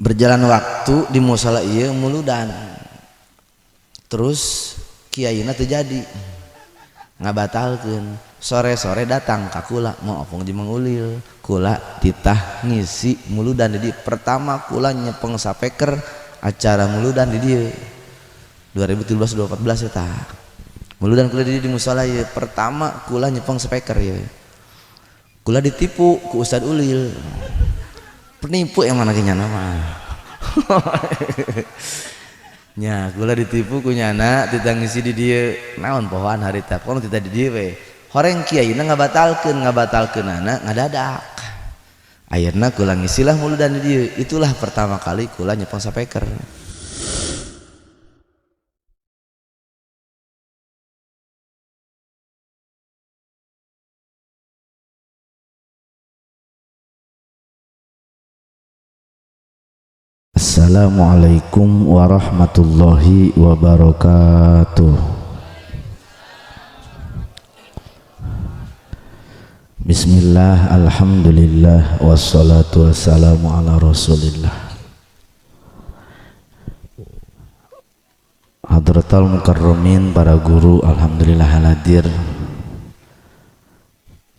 Berjalan waktu di musala ieu muludan. Terus kiaina teu jadi ngabatalkeun. Sore-sore datang ka kula mau opong di Mang Ulil. Kula titah ngisi muludan di dieu. Pertama kula nyepeng sapeker acara muludan di dieu. 2013 2014 eta. Muludan kula di dieu di musala ieu. Pertama kula nyepeng speaker ieu. Kula ditipu ku Ustad Ulil. Penipu yang mana nyana mah. Nya kula ditipu ku nyana titah ngisi di dieu. Naon pohoan harita kono titah di dieu we. Horeng kiaina ngabatalkeun, ngabatalkeunana ngadadak. Akhirna kula ngisilah muludan di dieu. Itulah pertama kali kula nyepeng sapeker. Assalamualaikum warahmatullahi wabarakatuh. Bismillah, alhamdulillah, wassalatu wassalamu ala rasulillah. Hadratal mukarramin, para guru, alhamdulillah hadir.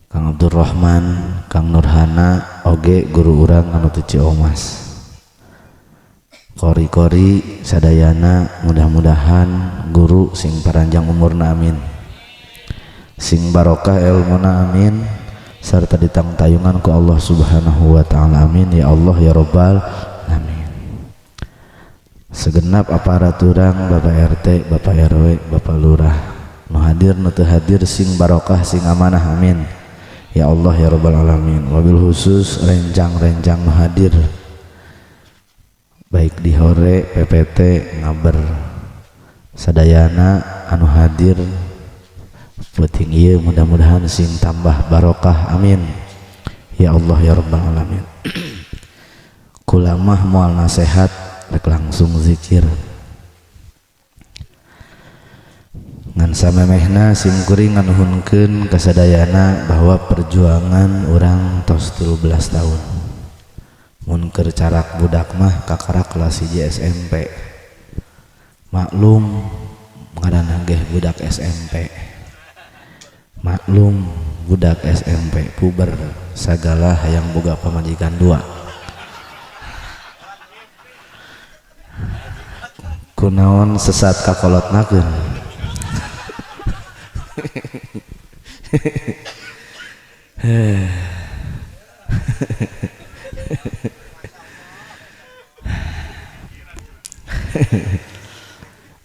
Kang Abdurrahman, Kang Nurhana, oge guru urang anu teu Ciomas. Kori-kori sadayana mudah-mudahan guru sing paranjang umurna amin, sing barokah ilmuna amin, serta ditangtayungan ku Allah Subhanahu wa taala amin ya Allah ya Rabbal amin. Segenap aparat urang, Bapak RT, Bapak RW, Bapak Lurah, nu hadir nu teu hadir sing barokah sing amanah amin ya Allah ya Rabbal alamin. Wabil khusus rencang-rencang nu hadir baik di hore PPT ngaber sadayana anu hadir peuting ieu mudah-mudahan sing tambah barokah amin ya Allah ya Rabbal alamin. Kula mah moal nasehat rek langsung zikir ngan samemehna sim kuring nganuhunkeun kasadayana bahwa perjuangan urang tos 13 tahun. Mun keur carak budak mah kakara kelas 1 SMP. Maklum ngaranna geh budak SMP. Maklum budak SMP puber sagala hayang boga pamajikan dua. Kunaon sesat kakolotnakeun.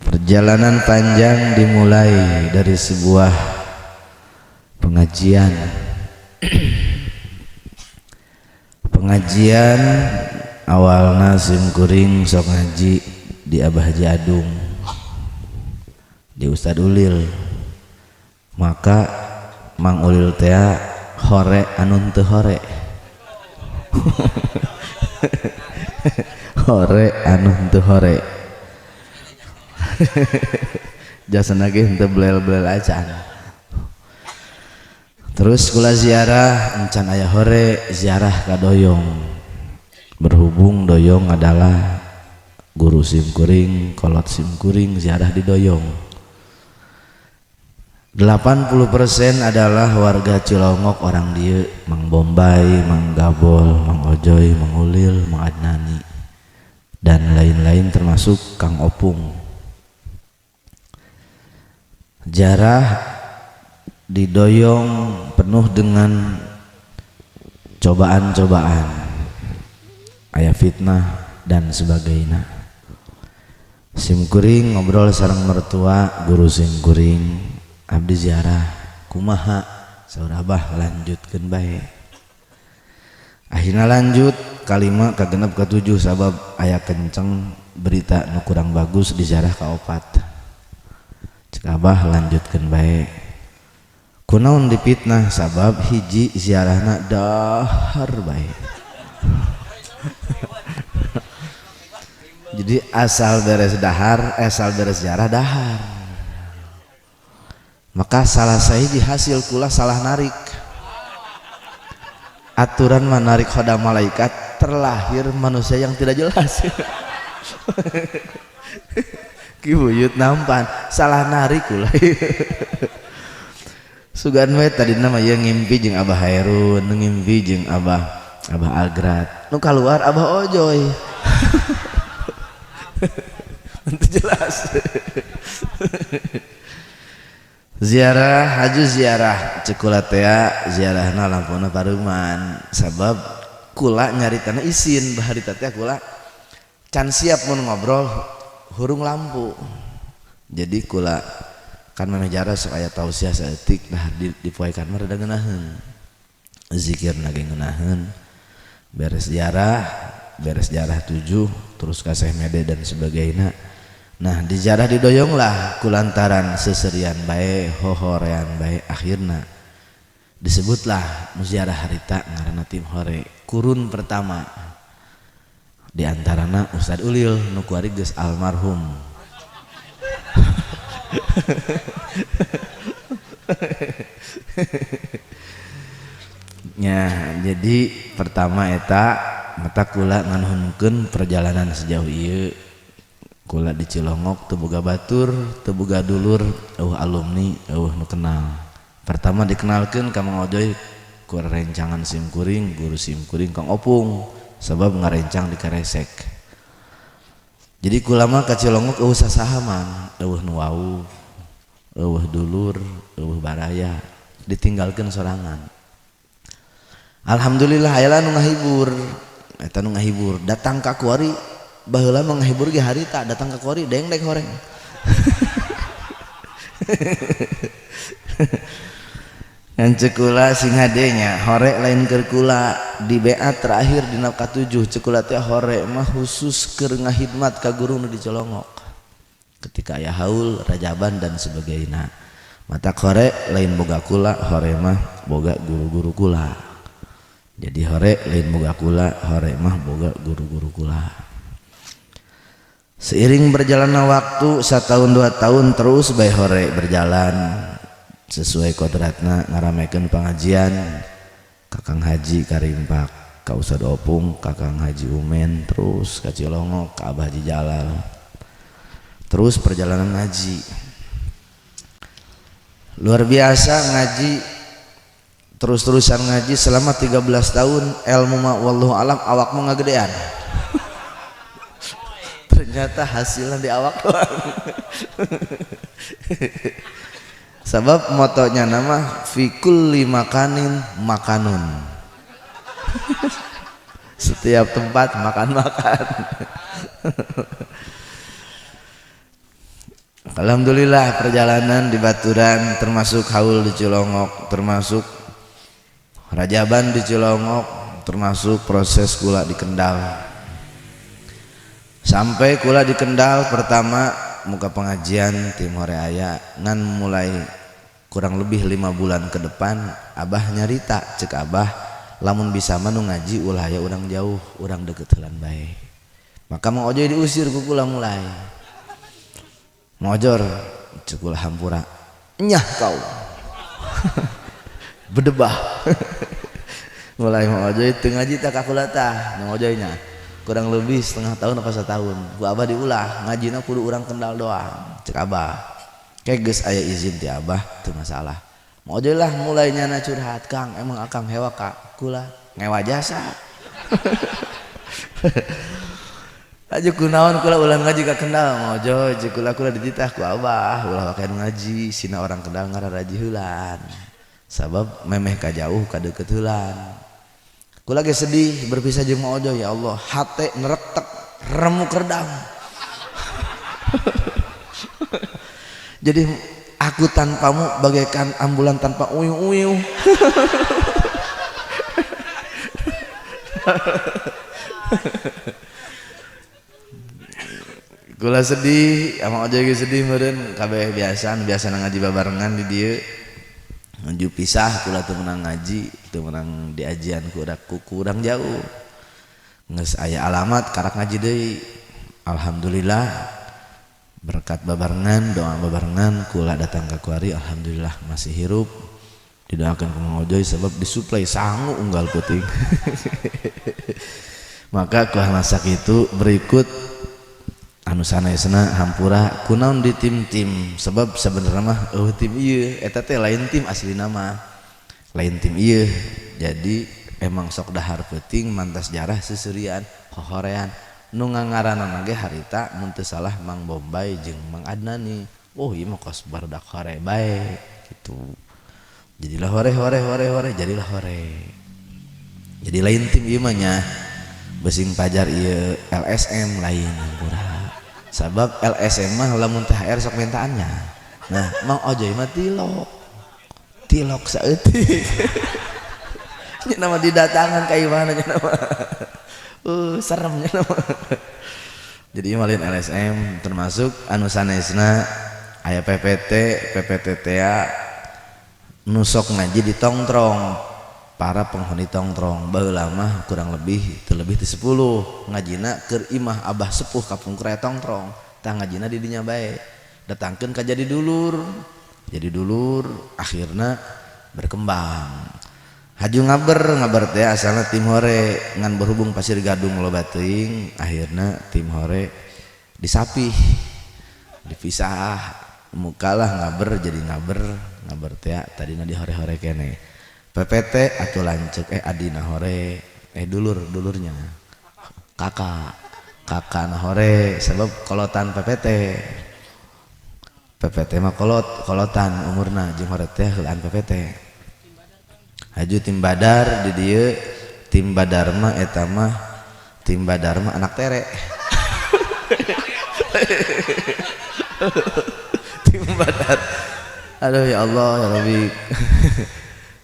Perjalanan panjang dimulai dari sebuah pengajian. Pengajian awalna sim kuring sok ngaji di Abah Haji Adung, di Ustad Ulil. Maka Mang Ulil tea hore anu teu hore. Hore anu teu hore. Jasana ge henteu blel-blel acan. Terus kula ziarah encan aya hore, ziarah ka Doyong. Berhubung Doyong adalah guru simkuring, kolot simkuring, ziarah di Doyong. 80% adalah warga Cilongok orang dieu, Mang Bombay, Mang Gabol, Mang Ojoy, Mang Ulil, Mang Adnani, dan lain-lain termasuk Kang Opung. Jarah didoyong penuh dengan cobaan-cobaan, aya fitnah dan sebagainya. Simkuring ngobrol sareng mertua guru simkuring, abdi ziarah kumaha saur abah lanjutkeun bae. Akhirna lanjut kalima kagenep katujuh sabab aya kenceng berita nu kurang bagus di ziarah kaopat. Cek abah lanjutkeun bae. Kunaon dipitnah sabab hiji ziarahna dahar bae. Jadi asal beres dahar, asal beres ziarah dahar. Maka salah sahiji hasil kula salah narik. Aturan menarik khodam malaikat Terlahir manusia yang tidak jelas. Ki Buyut nampan salah narik kula. Sugan we tadina mah ieu ngimpi jeung Abah Hairun, ngimpi jeung Abah Agrat. Nu kaluar Abah Ojoy. Itu jelas. Ziarah haju ziarah cekula tea ziarahna lampuna paruman sabab kula nyaritana isin baharita teh kula can siap mun ngobrol hurung lampu. Jadi kula kan maneh jara sok aya tausiah saeutik nah dipoekan mah rada ngeunaheun. Zikirna ge ngeunaheun. Beres ziarah 7 terus ka Syekh Mede dan sebagainya. Nah di ziarah didoyonglah kulantaran seserian bae hohorean bae akhirna disebutlah muziarah harita ngaranna tim hore kurun pertama di antarana Ustad Ulil nu kuari geus almarhum. Nya jadi pertama eta mata kula nganuhunkeun perjalanan sejauh ieu. Kula di Cilongok teu boga batur, teu boga dulur, eueuh alumni, eueuh nu kenal. Pertama dikenalkeun ka Mang Ojoy ku rencangan sim kuring, guru sim kuring Kang Opung, sabab ngarencang di Karesek. Jadi kula mah ka Cilongok eueuh sasaha mang, eueuh nu wau, eueuh dulur, eueuh baraya, ditinggalkeun sorangan. Alhamdulillah aya nu ngahibur, eta nu ngahibur, datang ka kuari baheula mah ngahibur ge harita datang ka kuari dengdek horeng. Ngan ceuk kula sing hadenya hore lain keur kula di BA terakhir dina ka-7 ceuk kula teh hore mah khusus keur ngahidmat ka guru nu di Cilongok. Ketika aya haul, rajaban dan sebagainya. Mata hore lain boga kula, hore mah boga guru-guru kula. Jadi hore lain boga kula, hore mah boga guru-guru kula. Seiring berjalannya waktu 1 tahun 2 tahun terus bae hore berjalan sesuai kodratna ngaramekeun pengajian Kakang Haji Karimpak, ka Ustad Opung, Kakang Haji Umen, terus ka Cilongok, ka Abah Haji Jalal. Terus perjalanan ngaji luar biasa, ngaji terus-terusan ngaji selama 13 tahun ilmu mah wallahu alam awak mah ngagedean. Ternyata hasilnya di awak doang. Sebab motonya nama fi kulli makanin makanun. Setiap tempat makan-makan. Alhamdulillah perjalanan di Baturan termasuk haul di Cilongok, termasuk rajaban di Cilongok, termasuk proses kula di Kendal. Sampai kula di Kendal pertama muka pengajian tim hore aya ngan mulai kurang lebih 5 bulan ke depan abah nyarita cek abah lamun bisa mah nu ngaji ulah aya urang jauh urang deket heulan bae. Maka Mang Ojoy diusir ku kula mulai ngojor cek kula hampura nyah kau. Bedebah. Mulai Mang Ojoy teu ngaji tah ka kula tah Mang Ojoynya kurang lebih setengah tahun apa setahun ku abah diulah ngajina kudu urang Kendal doang cek abah kayak geus aya izin ti abah teu masalah. Mang Ojoy lah mulai nyana curhat Kang emang akang hewa ka kula ngewa jasa. Aja kunaon kula ulah ngaji ka Kendal Mang Ojoy cek kula kula dititah ku abah ulah wakain ngaji sina orang Kendal ngararaji heulan sabab memeh ka jauh ka deukeut heulan. Kula ge sedih berpisah jeung Mang Ojoy ya Allah hate nerektek remuk redam. Jadi aku tanpamu bagaikan ambulan tanpa uyuh-uyuh. Kula sedih, Mang Ojoy ge sedih meureun kabeh biasa ngaji babarengan di dieu. Ngaji pisah kula teu meunang ngaji, teu meunang diajian ku kurang jauh. Geus aya alamat karak ngaji deui. Alhamdulillah berkat babarengan, doa babarengan kula datang ka kuari alhamdulillah masih hirup. Didoakan ku Mang Ojoy sebab disuplai sangu unggal puting. Maka ku masak itu berikut anu sanesna hampura kunaon di tim-tim, sebab sebenarnya mah eueuh tim ieu eta teh lain tim aslina mah, lain tim ieu. Jadi emang sok dahar peuting mantas jarah seuseurian hohorean nu ngangaranana ge harita mun teu salah Mang Bombay jeung Mang Adnani. Oh ieu mah kos barudak hore bae gitu, jadilah hore hore hore hore, jadilah hore. Jadi lain tim ieu mah nya, besing pajar ieu LSM lain, hampura. Sabab LSM mah lamun THR sok mentaannya. Nah, Mang Ojoy mah tilok tilok saeutik nya nama didatangan ka imahna nya nama serem nya nama. Jadi malin LSM termasuk anu sanesna aya PPT PPTTA nu sok ngaji di tongtrong, para penghuni tongtrong baheula mah kurang lebih terlebih ti 10 ngajina keur imah abah sepuh kapungkur aya tongtrong, tah ngajina di dinya bae, datangkeun ka jadi dulur, jadi dulur akhirna berkembang haju ngaber ngaber teh asalna tim hore, ngan berhubung Pasir Gadung loba teuing akhirna tim hore disapih dipisah mukalah ngaber jadi ngaber ngaber teh tadina di hore-hore kene. PPT atau lanceuk adina hore, dulur dulurnya kakak kakak na hore, sebab kolotan PPT PPT mah kolot kolotan umurna jeung hore teh heulaan PPT. Haju tim Badar di dieu, tim Badar mah eta mah tim Badar mah anak tere. Tim Badar, aduh ya Allah ya Rabbi.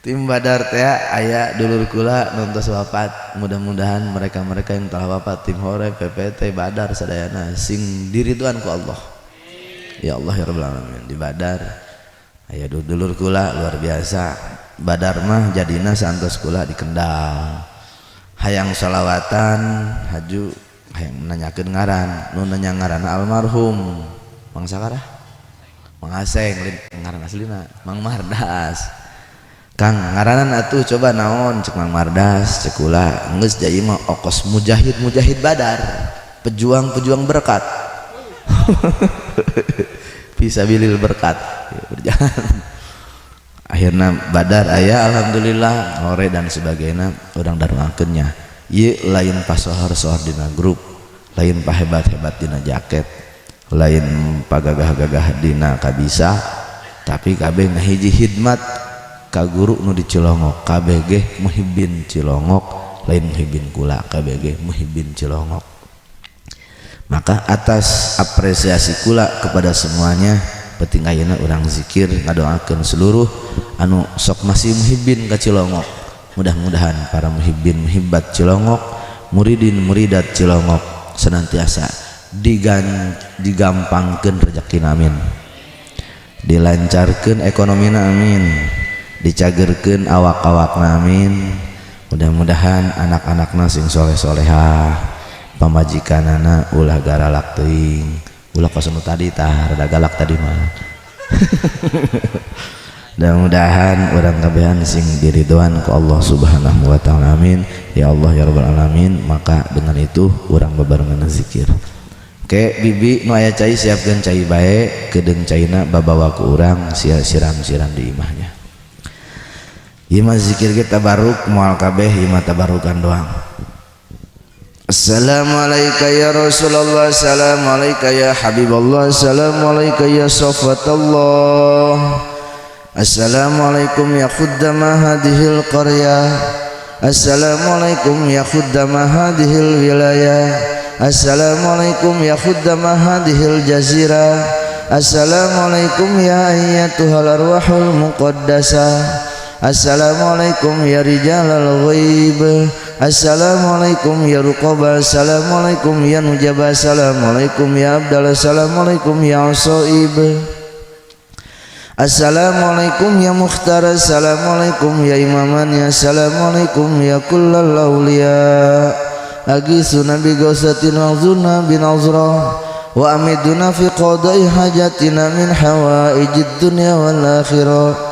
Tim Badar teh aya dulur kula nontos wafat, mudah-mudahan mereka-mereka yang telah wafat tim hore PPT Badar sadayana sing diridhoan ku Allah ya Allah ya Rabbal alamin. Di Badar aya dulur kula luar biasa. Badar mah jadina santos kula di Kendal hayang sholawatan haju hayang nanyakeun ngaran, nu nanya ngaran almarhum Mang Sakarah Mang Aseng ngaran aslina Mang Mardas. Kang ngaranan atuh coba naon cek Mang Mardas, cek kula geus jadi mah okos mujahid mujahid Badar, pejuang-pejuang berkat. Fisabilil berkat berjalan. Akhirna Badar aya alhamdulillah hore dan sebagainya urang daruakeun nya. Ieu lain pasohor-sohor dina grup, lain pahebat-hebat dina jaket, lain pagagah-gagah dina kabisa, tapi kabeh ngahiji hidmat ka guru nu di Cilongok. KBG muhibbin Cilongok, lain muhibbin kula, KBG muhibbin Cilongok. Maka atas apresiasi kula kepada semuanya, penting ayeuna urang zikir ngadoakeun seluruh anu sok masih muhibbin ka Cilongok. Mudah-mudahan para muhibbin muhibbat Cilongok, muridin muridat Cilongok senantiasa digampangkeun rezekina, amin, dilancarkeun ekonomina, amin, dicagerkeun awak-awakna, amin. Mudah-mudahan anak-anakna sing soleh-solehah, pamajikanana ulah garalak teuing, ulah kos nu tadi tah rada galak tadi mah. Mudah-mudahan urang kabehan sing diridhoan ku Allah Subhanahu wa taala, amin ya Allah ya rabbal alamin. Maka dengan itu urang bebarengan zikir. Oke bibi nu aya cai siapkeun cai bae, kedeung caina babawa ku urang siram-siram di imahnya. Ieu mah zikir kita tabaruk moal kabeh, ieu mah tabarukan doang. Assalamualaikum ya Rasulullah, assalamualaikum ya Habiballah, assalamualaikum ya Safatallah, assalamualaikum ya khuddama hadhil qaryah, assalamualaikum ya khuddama hadhil wilayah, assalamualaikum ya khuddama hadhil jazirah, assalamualaikum ya ayyatuhal arwahul muqaddasah, assalamualaikum ya rijalal ghaib, assalamualaikum ya ruqaba, assalamualaikum ya nujaba, assalamualaikum ya abdal, assalamualaikum ya asaib, assalamualaikum ya mukhtar, assalamualaikum ya imaman, ya assalamualaikum ya kullal awliya, agisuna bi gausatin wa'zuna bi nazra wa amiduna fi qada'i hajatina min hawaijid dunya wal akhirah.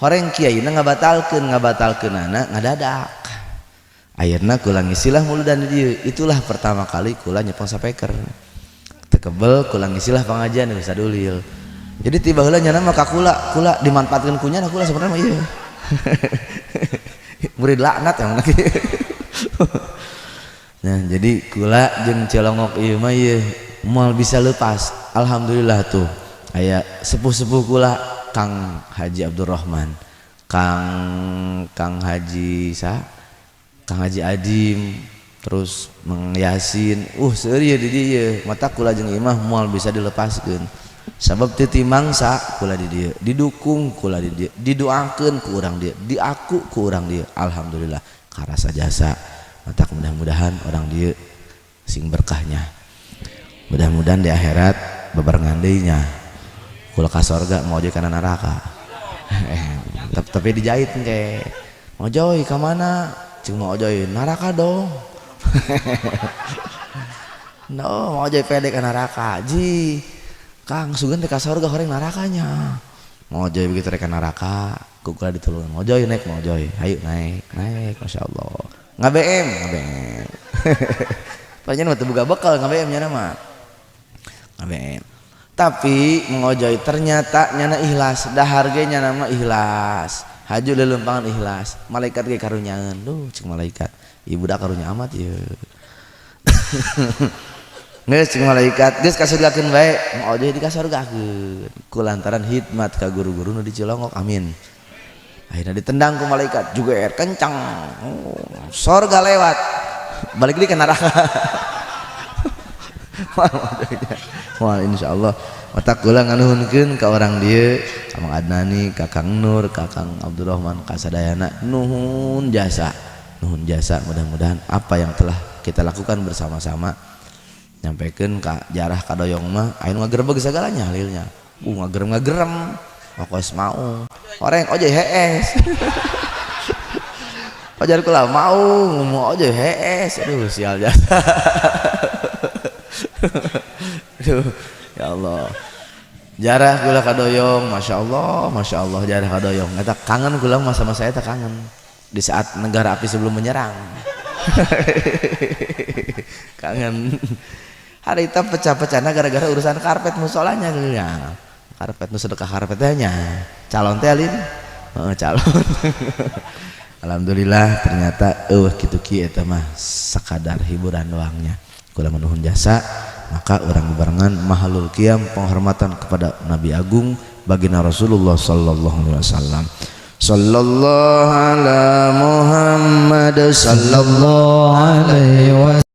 Horeng kiaina ngabatalkeun, ngabatalkeunana ngadadak. Akhirna kula ngisilah muludan di dieu. Itulah pertama kali kula nyepeng sapeker. Teu kebel kula ngisilah pengajian geus sadulil. Jadi tiba heula nyana mah ka kula, kula dimanfaatkeun ku nyana kula sebenarnya mah ieu. Murid laknat yang lagi. Nah, jadi kula jeung Cilongok ieu mah ieu moal bisa lepas. Alhamdulillah tuh aya sepuh-sepuh kula, Kang Haji Abdurrahman, Kang Kang Haji sa, Kang Haji Adim, terus Mang Yasin, seueur di dieu. Mata kula jeung imah moal bisa dilepaskeun. Sabab titi mangsa kula di dieu, didukung kula di dieu, didoakeun ku urang dieu, diaku ku urang dieu. Alhamdulillah karasa jasa. Mata mudah-mudahan orang dieu sing berkahnya. Mudah-mudahan di akhirat babarengan deui nya. Kula ka sorga mau kana neraka. Tapi dijahit engke. Mojoy ka mana? Cing mau ojoy neraka dong. No, mau ojoy pede ka neraka. Ji, Kang sugan teh ka sorga horeng nerakanya. Mau ojoy begitu rek ka neraka, ku kula ditulungan. Mojoy naik, mojoy. Hayu naik, naik, masya Allah. Ngabm, ngabm. Panjen mah teu boga bekal ngabm nya mah. Ngabm. Tapi mengojoi ternyata nyana ikhlas, dahar ge nyana mah ikhlas. Haju leuleumpangan ikhlas. Malaikat ge karunyaeun. Duh, cek malaikat. Ibu da karunya amat ieu. Geus cek malaikat, geus kasurgakeun bae. Mengojoi dikasurgakeun. Ku lantaran hikmat ka guru-guru nu di Cilongok. Amin. Akhirnya ditendang ku malaikat juga air kencang. Oh, sorga lewat. Balik lagi ke neraka. Wah, insyaallah mata kula nganuhunkeun ka orang dieu, ka Mang Adnani, ka Kang Nur, ka Kang Abdurrahman, ka sadayana, nuhun jasa. Nuhun jasa, mudah-mudahan apa yang telah kita lakukan bersama-sama nyampaikan ka jarah kadoyong mah aya nu ngagerebeg sagalanya halilnya. Ngagerem-ngagerem pokos mau. Horeng oje hees. Pajar kula mau ngomong oje hees. Aduh sial jasa. Aduh, ya Allah. Jarah kula kadoyong, masya Allah, masya Allah jarah kadoyong. Eta kangen kula masa-masa eta kangen. Di saat negara api sebelum menyerang. Kangen. Hari itu pecah-pecahna gara-gara urusan karpet musolanya ya. Karpet nu sedekah karpetnya. Calon teh alin. Heeh, calon. Alhamdulillah ternyata eueuh kitu kieu eta mah sakadar hiburan doangnya. Kula menuhun jasa, maka orang bebarengan mahalul qiyam penghormatan kepada Nabi Agung baginda Rasulullah sallallahu alaihi wasallam. Sallallahu ala Muhammad sallallahu alaihi wasallam.